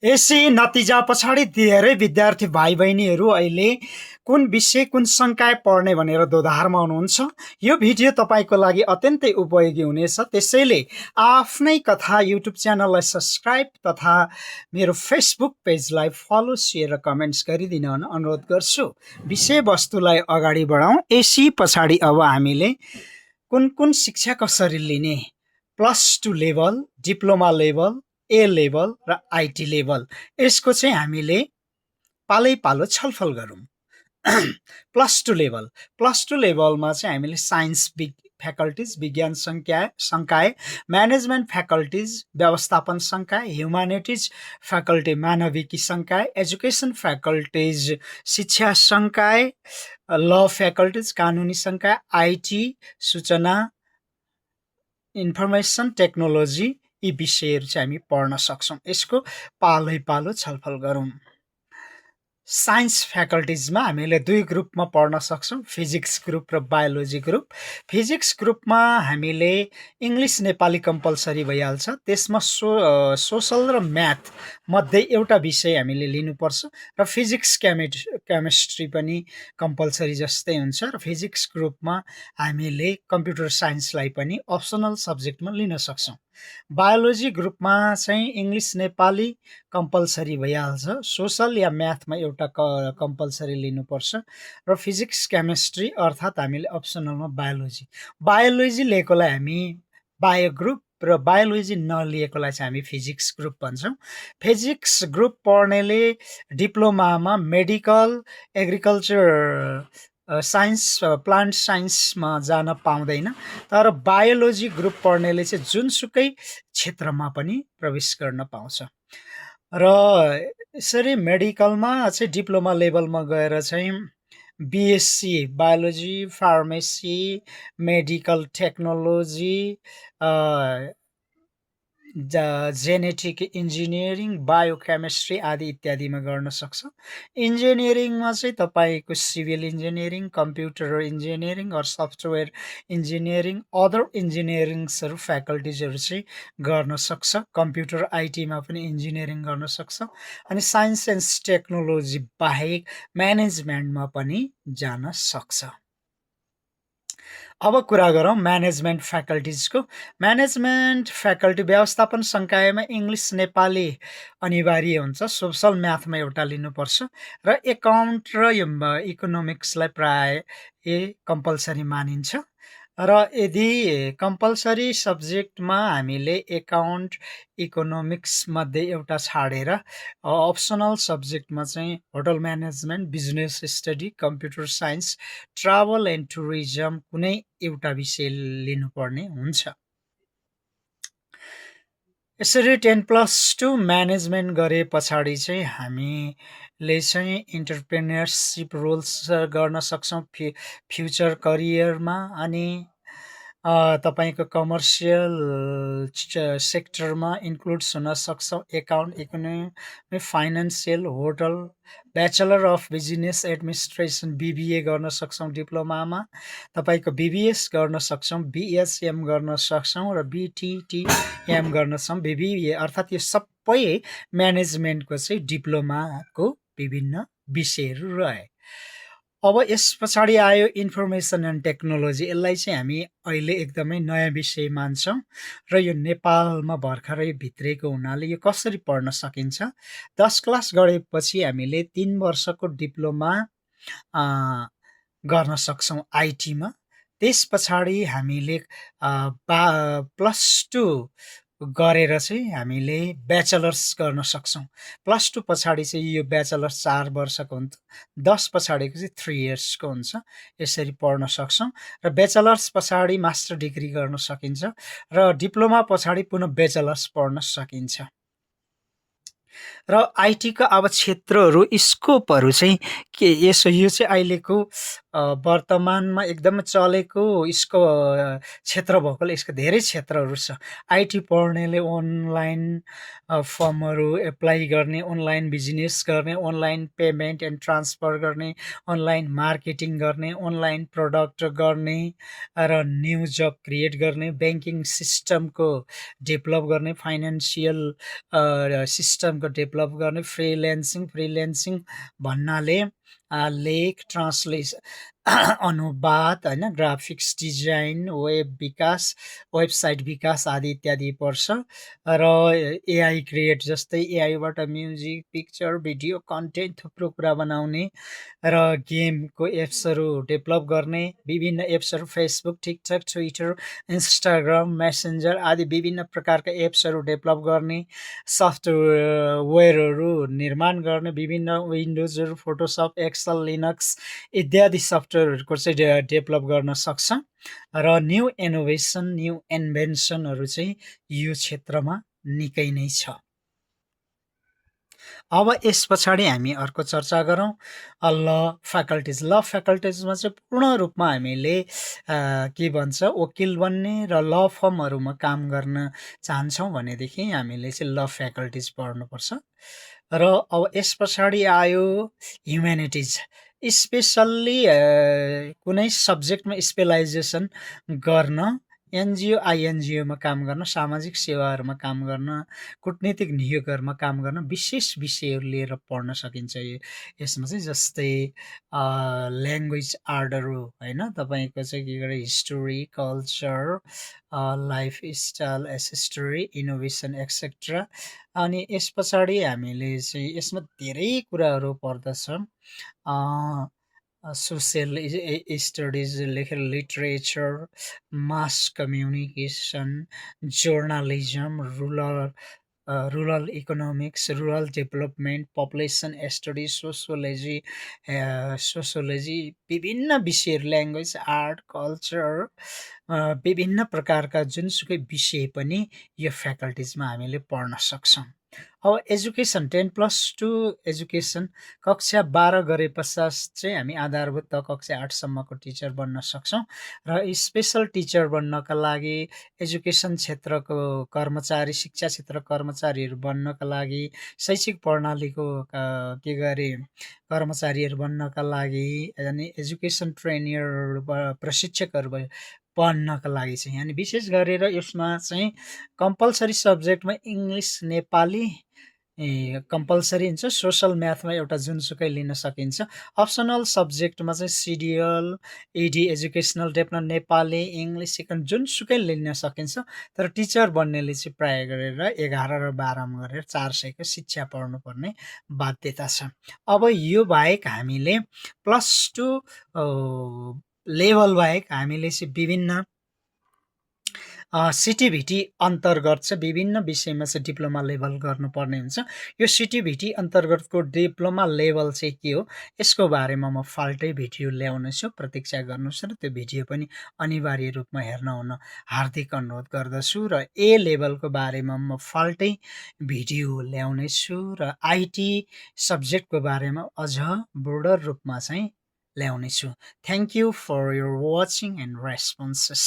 यसै नतिजा पछाडि धेरै विद्यार्थी भाइ बहिनीहरू अहिले कुन विषय कुन संकाय पढ्ने भनेर दोधारमा हुनुहुन्छ। यो भिडियो तपाईँको लागि अत्यन्तै उपयोगी हुनेछ, त्यसैले आफ्नै कथा युट्युब च्यानललाई सब्सक्राइब तथा मेरो फेसबुक पेजलाई फलो, सेयर र कमेन्ट्स गरिदिन अनुरोध गर्छु। विषयवस्तुलाई अगाडि बढाउँ। यसै पछाडि अब हामीले कुन कुन शिक्षा कसरी लिने, +2 लेभल, डिप्लोमा लेभल, ए लेभल र आइटी लेभल, यसको चाहिँ हामीले पालै पालो छलफल गरौँ। +2 लेभल, +2 लेभलमा चाहिँ हामीले साइन्स फ्याकल्टिज, विज्ञान संकाय, म्यानेजमेन्ट फ्याकल्टिज, व्यवस्थापन संकाय, ह्युमानिटिज फ्याकल्टी, मानविकी संकाय, एजुकेसन फ्याकल्टिज, शिक्षा संकाय, ल फ्याकल्टिज, कानुनी संकाय, आइटी, सूचना इन्फर्मेसन टेक्नोलोजी, यी विषयहरू चाहिँ हामी पढ्न सक्छौँ। यसको पालै पालो छलफल गरौँ। साइन्स फ्याकल्टिजमा हामीले 2 ग्रुपमा पढ्न सक्छौँ, फिजिक्स ग्रुप र बायोलोजी ग्रुप। फिजिक्स ग्रुपमा हामीले इङ्ग्लिस नेपाली कम्पलसरी भइहाल्छ। त्यसमा सोसल र म्याथ मध्ये एउटा विषय हामीले लिनुपर्छ र फिजिक्स केमिस्ट्री पनि कम्पलसरी जस्तै हुन्छ। र फिजिक्स ग्रुपमा हामीले कम्प्युटर साइन्सलाई पनि अप्सनल सब्जेक्टमा लिन सक्छौँ। बायोलोजी ग्रुपमा चाहिँ इङ्ग्लिस नेपाली कम्पलसरी भइहाल्छ। सोसल या म्याथमा एउटा कम्पलसरी लिनुपर्छ र फिजिक्स केमिस्ट्री अर्थात् हामीले अप्सनलमा बायोलोजी लिएकोलाई हामी बायो ग्रुप र बायोलोजी नलिएकोलाई चाहिँ हामी फिजिक्स ग्रुप भन्छौँ। फिजिक्स ग्रुप पढ्नेले डिप्लोमामा मेडिकल, एग्रिकल्चर साइन्स, प्लान्ट साइन्समा जान पाउँदैन, तर बायोलोजी ग्रुप पढ्नेले चाहिँ जुनसुकै क्षेत्रमा पनि प्रवेश गर्न पाउँछ। र यसरी मेडिकलमा चाहिँ डिप्लोमा लेभलमा गएर चाहिँ BSc biology, pharmacy, medical technology, genetic engineering, biochemistry आदि इत्यादिमा गर्न सक्छ। इन्जिनियरिङमा चाहिँ तपाईँको civil engineering, computer engineering or software engineering, other इन्जिनियरिङ्सहरू फ्याकल्टिजहरू चाहिँ गर्न सक्छ। कम्प्युटर आइटीमा पनि इन्जिनियरिङ गर्न सक्छ। अनि साइन्स एन्ड टेक्नोलोजी बाहेक म्यानेजमेन्टमा पनि जान सक्छ। अब कुरा गरौँ म्यानेजमेन्ट फ्याकल्टिजको। म्यानेजमेन्ट फ्याकल्टी व्यवस्थापन संकायमा इङ्ग्लिस नेपाली अनिवार्य हुन्छ। सोसल म्याथमा एउटा लिनुपर्छ र एकाउन्ट र इकोनोमिक्सलाई प्राय कम्पलसरी मानिन्छ। र यदि कम्पलसरी सब्जेक्टमा हामीले एकाउन्ट, इकोनोमिक्स मध्ये एउटा छाडेर अप्सनल सब्जेक्टमा चाहिँ hotel management, business study, computer science, travel and tourism कुनै एउटा विषय लिनुपर्ने हुन्छ। यसरी 10+2 म्यानेजमेन्ट गरे पछाडि चाहिँ हामीले चाहिँ इन्टरप्रेन्योरसिप रोल्स गर्न सक्छौँ फ्युचर करियरमा। अनि तपाईँको कमर्सियल सेक्टरमा इन्क्लुड्स हुन सक्छ। Account, economy, financial, hotel, bachelor of business administration BBA गर्न सक्छौँ डिप्लोमामा। तपाईँको बिबिएस गर्न सक्छौँ, बिएसएम गर्न सक्छौँ र बिटिटिएम गर्न सक्छौँ। बिबिए अर्थात् यो सबै म्यानेजमेन्टको चाहिँ डिप्लोमाको विभिन्न विषयहरू रहे। अब यस पछाडि आयो इन्फर्मेसन एन्ड टेक्नोलोजी। यसलाई चाहिँ हामी अहिले एकदमै नयाँ विषय मान्छौँ र यो नेपालमा भर्खरै भित्रेको हुनाले यो कसरी पढ्न सकिन्छ। 10 क्लास गरेपछि हामीले 3 वर्षको डिप्लोमा गर्न सक्छौँ आइटीमा। त्यस पछाडि हामीले +2 गरेर चाहिँ हामीले ब्याचलर्स गर्न सक्छौँ। +2 पछाडि चाहिँ यो ब्याचलर्स 4 वर्षको हुन्छ, 10 पछाडिको चाहिँ 3 इयर्सको हुन्छ। यसरी पढ्न सक्छौँ र ब्याचलर्स पछाडि मास्टर डिग्री गर्न सकिन्छ र डिप्लोमा पछाडि पुनः ब्याचलर्स पढ्न सकिन्छ। र आइटीका अब क्षेत्रहरू, स्कोपहरू चाहिँ के यो चाहिँ अहिलेको वर्तमानमा एकदमै चलेको यसको क्षेत्र भएकोले यसको धेरै क्षेत्रहरू छ। आइटी पढ्नेले अनलाइन फर्महरू एप्लाई गर्ने, अनलाइन बिजनेस गर्ने, अनलाइन पेमेन्ट एन्ड ट्रान्सफर गर्ने, अनलाइन मार्केटिङ गर्ने, अनलाइन प्रडक्ट गर्ने र न्यू जब क्रिएट गर्ने, ब्याङ्किङ सिस्टमको डेभलप गर्ने, फाइनेन्सियल सिस्टमको डेभलप डेभलप गर्ने फ्रिल्यान्सिङ भन्नाले लेख ट्रान्सलेसन अनुवाद होइन, ग्राफिक्स डिजाइन, वेबसाइट विकास आदि इत्यादि पर्छ। र एआई क्रिएट जस्तै एआईबाट म्युजिक, पिक्चर, भिडियो कन्टेन्ट थुप्रो कुरा बनाउने र गेमको एप्सहरू डेभलप गर्ने, विभिन्न एप्सहरू Facebook, TikTok, Twitter, Instagram, messenger आदि विभिन्न प्रकारका एप्सहरू डेभलप गर्ने, सफ्टवेयरहरू निर्माण गर्ने, विभिन्न विन्डोजहरू, फोटोसप, एक्सेल, लिनक्स इत्यादि सफ्टवेयरहरूको चाहिँ डेभलप गर्न सक्छ। र न्यू इनोभेसन, न्यू इन्भेन्सनहरू चाहिँ यो क्षेत्रमा निकै नै छ। अब यस पछाडि हामी अर्को चर्चा गरौँ ल फ्याकल्टिज। ल फ्याकल्टिजमा चाहिँ पूर्ण रूपमा हामीले के भन्छ वकिल बन्ने र ल फर्महरूमा काम गर्न चाहन्छौँ भनेदेखि हामीले चाहिँ ल फ्याकल्टिज पढ्नुपर्छ। र अब यस पछाडि आयो ह्युम्यानिटिज, स्पेसल्ली कुनै सब्जेक्टमा स्पेलाइजेसन गर्न, एनजिओ आइएनजिओमा काम गर्न, सामाजिक सेवाहरूमा काम गर्न, कुटनीतिक नियोगहरूमा काम गर्न विशेष विषयहरू लिएर पढ्न सकिन्छ। यसमा चाहिँ जस्तै ल्याङ्ग्वेज आर्टहरू होइन, तपाईँको चाहिँ के गरे history, culture, life style, history, innovation etcetera. अनि यस पछाडि हामीले चाहिँ यसमा धेरै कुराहरू पर्दछ। सोसियल स्टडिज लेखेर literature, mass communication, journalism, rural economics, rural development, population study, sociology, विभिन्न विषयहरू, ल्याङ्ग्वेज, आर्ट, कल्चर, विभिन्न प्रकारका जुनसुकै विषय पनि यो फ्याकल्टिजमा हामीले पढ्न सक्छौँ। अब एजुकेसन 10+2 एजुकेसन कक्षा 12 गरे पश्चात चाहिँ हामी आधारभूत कक्षा 8सम्मको टिचर बन्न सक्छौँ। र स्पेसल टिचर बन्नका लागि, एजुकेसन क्षेत्रको कर्मचारी, शिक्षा क्षेत्र कर्मचारीहरू बन्नका लागि, शैक्षिक प्रणालीको के गरे कर्मचारीहरू बन्नका लागि, अनि एजुकेसन ट्रेनरहरू, प्रशिक्षकहरू बन्नका लागि चाहिँ, अनि विशेष गरेर यसमा चाहिँ कम्पलसरी सब्जेक्टमा इङ्ग्लिस, नेपाली कम्पलसरी हुन्छ। सोसल म्याथमा एउटा जुनसुकै लिन सकिन्छ। अप्सनल सब्जेक्टमा चाहिँ CDL, ED, educational development, Nepali, English, जुनसुकै लिन सकिन्छ। तर टिचर बन्नेले चाहिँ प्राय गरेर 11 र 12मा गरेर 400को शिक्षा पढ्नुपर्ने बाध्यता छ। अब यो बाहेक हामीले +2 लेभल बाहेक हामीले चाहिँ विभिन्न सिटिभिटी अन्तर्गत चाहिँ विभिन्न विषयमा चाहिँ डिप्लोमा लेभल गर्नुपर्ने हुन्छ। यो सिटिभिटी अन्तर्गतको डिप्लोमा लेभल चाहिँ के हो, यसको बारेमा म फाल्टै भिडियो ल्याउनेछु, प्रतीक्षा गर्नुहोस् र त्यो भिडियो पनि अनिवार्य रूपमा हेर्न हुन हार्दिक अनुरोध गर्दछु। र ए लेभलको बारेमा म फाल्टै भिडियो ल्याउनेछु र आइटी सब्जेक्टको बारेमा अझ ब्रोडर रूपमा चाहिँ ल्याउनेछु। Thank you for your watching and responses.